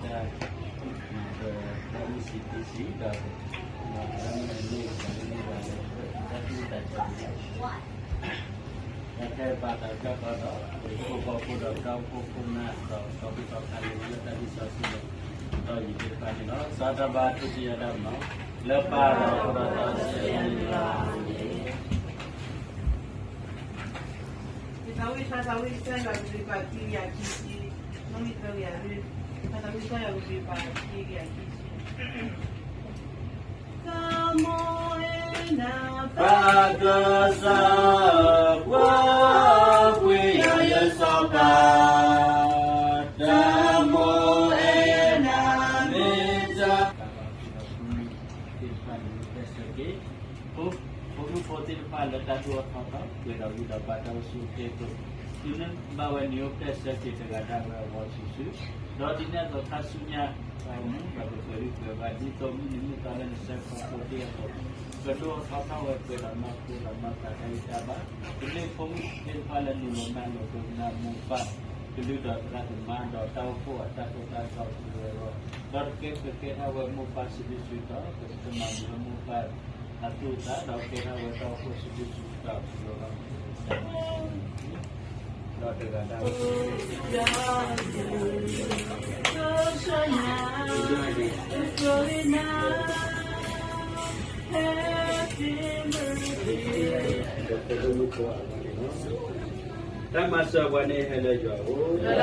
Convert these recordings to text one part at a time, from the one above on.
တၢ် တၢ်မုၢ်ဆံးတဆံးဒီး တၢ်မုၢ်တနံၣ်တနံၣ်ဘၣ်လၢ တၢ်သူၣ်တၢ်သး တၢ်ခဲဘၣ်တၢ်ကီဒီး ပဖိပဖိဒီး တၢ်အိၣ်ဖှိၣ်ဖိမး ဒီးကီၢ်ဖိသီခါလၢ လၢတၢ်လံာ်စီဆှံဒီး ဒီးယံၤသ့ၣ်တဖၣ်န့ၣ်လီၤ. စးထီၣ်ဘၣ်ထူၣ်စုညါတၢ်မနီၤ လၢပၢ်ဒီးဖိဒီးသးစီဆှံ သးဝံၣ်သးဝံၣ် ကစၢ်ယွၤကလုၢ်ဘၣ်ခံကယၤခံဆံ, နီၣ်ဂံၢ်သၢကယၤ, သးဝံၣ်ကစၢ်ယွၤကလုၢ်ဘၣ်ခံကယၤခံဆံ. တၢ်မိၣ်အဲၣ်နၤ ပၢ်ကစၢ်, ပှၤပှ့ၤယၤယစီၤပၤ, တၢ်မိၣ်အဲၣ်နၤမ့ၢ်တၢ် ဖိမုၣ်ဖိသ့ၣ်တဖၣ်လၢတၢ်ဒိၣ်ထီၣ်ထီထီၣ် ပှဲၤဒီးဝံၤဒီးဘၣ်တၢ်အိၣ်ဆူၣ်အိၣ်ချ့အသိး, တုၤနုၤဘၣ်ဝဲနံၤအိၣ်ဖျဲၣ်ဆၢက့ၤတဂၤဒၣ်ဝဲအဂီၢ်ဆူၣ်ဆူၣ်, ဒီးဒ်န့ၣ်အသိးခါဆူညါ ပှၤမူဒီးပပှဲၤဂံၢ်ပှဲၤဘါ ဒ်သိးမုၢ်နံၤမုၢ်သီလၢနဆၢဃီဖိသ့ၣ်အသိး, ကဒိၣ်ထီၣ်ထီထီၣ်ဝဲပှဲၤဒီးနီၢ်ခိဒီးနီၢ်သးတၢ်ဂံၢ်တၢ်ဘါ, ပမ့ၢ်ဖိမုၣ်ဖိသ့ၣ်တဖၣ်လၢနုာ်လီၤမၢလိာ်ဒိကနၣ်မိၢ်ပၢ် ကလုၢ်ဒီးသရၣ်သမါဒီးတၢ်အိၣ်ဖှိၣ်အတၢ်သိၣ်တၢ်သီအပူၤဝဲအဂီၢ်, ဒီးတကဲကကဲထီၣ်ဝဲမိၢ်ပၢ်စံးဘျုးစံးဖှိၣ်, ပကမၤဘျုးမိၢ်ပၢ်အသူၣ်အသး ဒီးကဲထီၣ်ဝဲတၢ်အိၣ်ဖှိၣ်စံးဘျုးစံးဖှိၣ်အပူၤလီၤ. ဒီးတဂၤတၢ် တၢ်မၤစၢၤပှၤန့ၣ်ဟဲလၢယွၤဧၢ,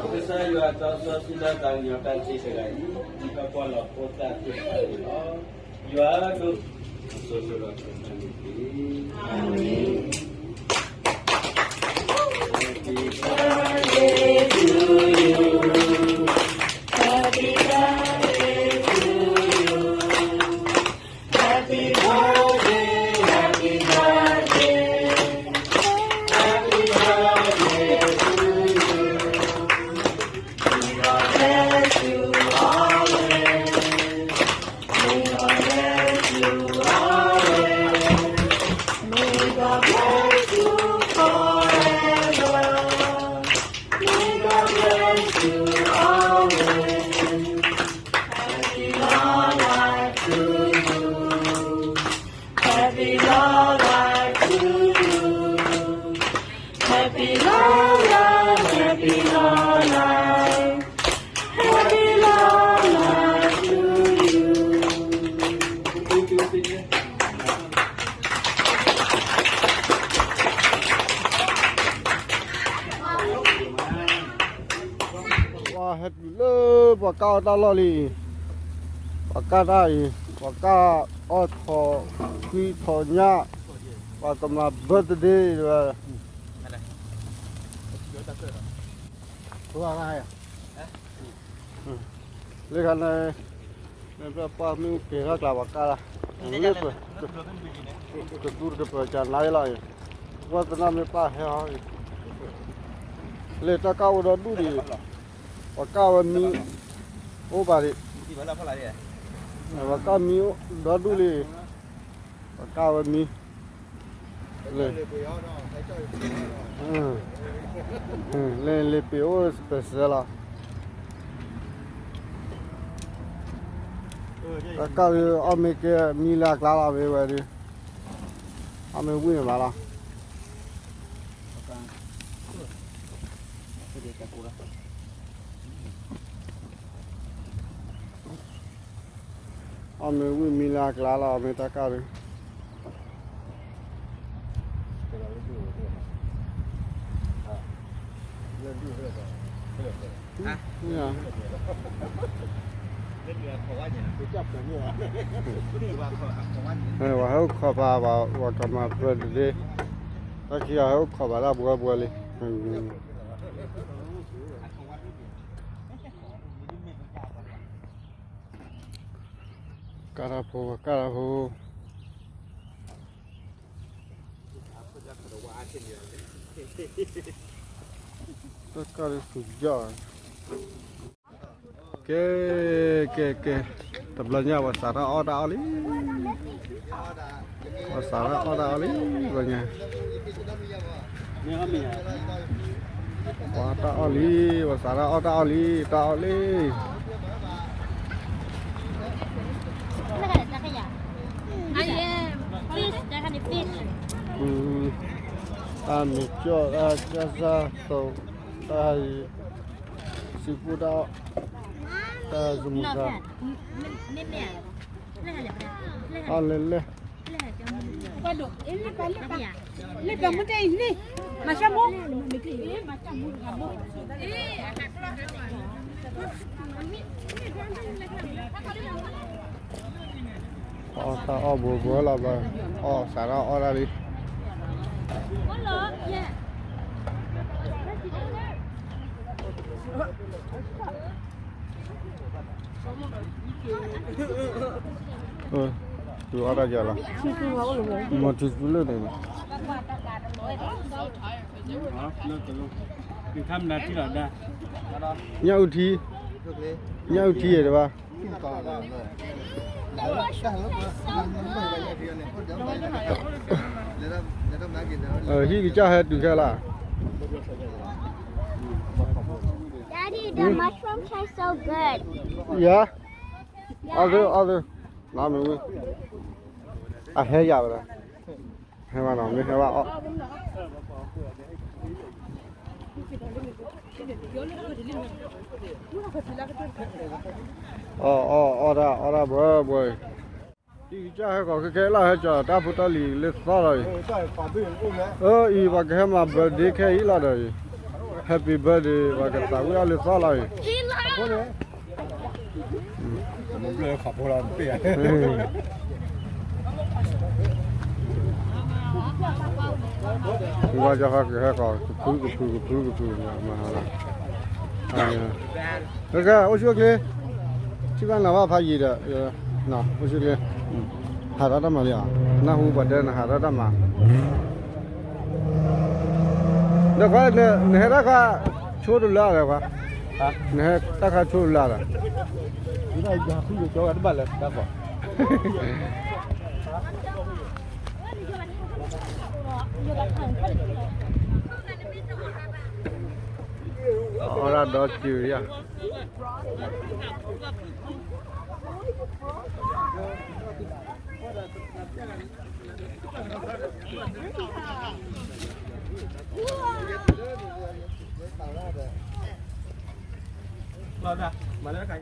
ကစၢ်ယွၤစီဆှံလၢသးကညီၤတၢ်စံးတဂၤအံၤ, ဒီးပှၤလီၤဖိသၣ်သ့ၣ်တဖၣ်န့ၣ်လီၤ. ယွၤဒိၣ်စိစီဒီးကစၢ်န့ၣ်တက့ၢ်. အၤမ့ၣ်. Happy birthday to you. Happy birthday to you. Happy birthday, happy birthday, happy birthday to you. May God bless you always. May God bless you always. May God bless you forever. May God bless you always. Happy long life to you. Happy long life to you. Happy long life, happy long life, happy long life to you. ပှၤဟဲတုၤလၢပှၤကၢ်အီၣ်တၢ်လီၢ်လံ, ပှၤကၢ်တၢ်အံၤ, ပှၤကၢ်အီၣ်ထီၣ်ခွံထီၣ်ညၣ်, ပှၤကမၤ birthday ဝဲ လၢခါန့ၣ် မ့ၢ်ပှၤမ့ၢ်ကဲၤထီၣ်ကျါပှၤကၢ်လၢ ကသူတကပၤကနါလီၤအံၤ, ဝဲသနာ်မ့ၢ်ပၢ်ဟဲဟီအံၤ, လၢတၢ်ကၢ်အိၣ်ဒီဒူၣ်ဒံး, ပှၤကၢ်ဝဲမံ, အိၣ်ဘၣ်ဒံး, ပှၤကၢ်မံဒီဒူၣ်လံ, ပှၤကၢ်ဝဲမံ လၢ လၢလ့ပ့ၤအိၣ်ပစၢၤလီၤ, တၢ်ကၢ်ဒုး အီၣ်မ့ၢ်ကဲမံလၢအကျါလီၤ မ့ၢ်ဝဲဒုး, အီၣ်မ့ၢ်ဝံၣ်မးလီၤ. အီၣ်မ့ၢ်ဝံၣ်မံလၢအကျါလီၤ မ့ၢ်တၢ်ကၢ်ဒုး, ပှၤဟဲအိၣ်ခိးပာ် ပှၤကမၤ birthday, တၢ်ခံဂၤဟဲအိၣ်ခိးပာ်တၢ်ဘှီဘှီလံ. ကၢ်တၢ်ဖိ ကၢ်တၢ်ဖိ, တၢ်ကၢ်ဒုး ဆူယီၣ် ကဲ ကဲ ကဲ, တဘျီညါ ပှၤစးထီၣ်အီၣ်တၢ်အီၣ်လံ, ပှၤစးထီၣ်အီၣ်တၢ်အီၣ်လံ, တဘျီညါ, မ့ၢ်အီၣ်မ့ၢ်ဧါ, ပှၤတၢ်အီၣ်လံ, ပှၤစးတၢ်အီၣ်တၢ်အီၣ်လံ, တၢ်အီၣ်လံ. တၢ်မ့ၤကၠီၣ်, တၢ်ကၢ်စၢ်သိး, တၢ် seafood တၢ်အီၣ်, တၢ်စမူၤတၢ် အီၣ်လဲၣ်လဲၣ်. အီၣ်တၢ်အီၣ်ဘူးဘူးလီၤဘၣ်, အီၣ်စးထီၣ်အီၣ်တၢ်လံ. သုအီၣ်တၢ်ယၤလီၤ, မ့ၢ်ထံဆူလၢန့ၣ်, ညၣ်အုၣ်ထံ, ညၣ်အုၣ်ထံတဘၣ်. ဟံၣ်ကစၢ်ဟဲတုၤခဲလၢာ်. Daddy, the mushroom taste so good. Yeah. အီၣ်သု, အီၣ်သု, နမ့ၢ်ဝံၤ, အဟဲယၤဝဲဒၣ်, ဟဲဘၣ်နီၤ, မ့ၢ်ဟဲဘၣ်အီၣ်. အီၣ်အီၣ်အီၣ်တၢ် အီၣ်တၢ်ဘှီဘှီအံၤ, ဟံၣ်ကစၢ်ဟဲကီးခဲခဲလၢာ် ဟဲကီးတၢ်ဖိတၢ်လံၤလၢသီလီၤအံၤ, အၢ အံၤ ပှၤကဟဲမၤ birthday ခဲအံၤလီၤဒီးအံၤ, Happy birthday ပှၤကသးဝံၣ်အီၤလၢသီလီၤအံၤ. ဝါကဟဲကဟဲကီး ကဖုကဖု ကဖုကဖု မၤဟါလီၤ, ကဲ အိၣ်ဆူၣ်အိၣ်ချ့, ထံၣ်ဘၣ်နၤဘၣ်ဖးယံာ်ဒီး, အိၣ်ဆူၣ်ချ့, ဟးထီၣ်တၢ်မၤလံဧါ, နၢ်ဟူပှၤတဲနဟးထီၣ်တၢ်မၤ ဒီးခွါ, နဟဲတၢ်ခါဆိတလၢဒီးခွါ, နဟဲတၢ်ခါဆိတလၢဒီး, အီၣ်ဒၣ်ဒီကၠူၤယၤ မၤလၢတခါ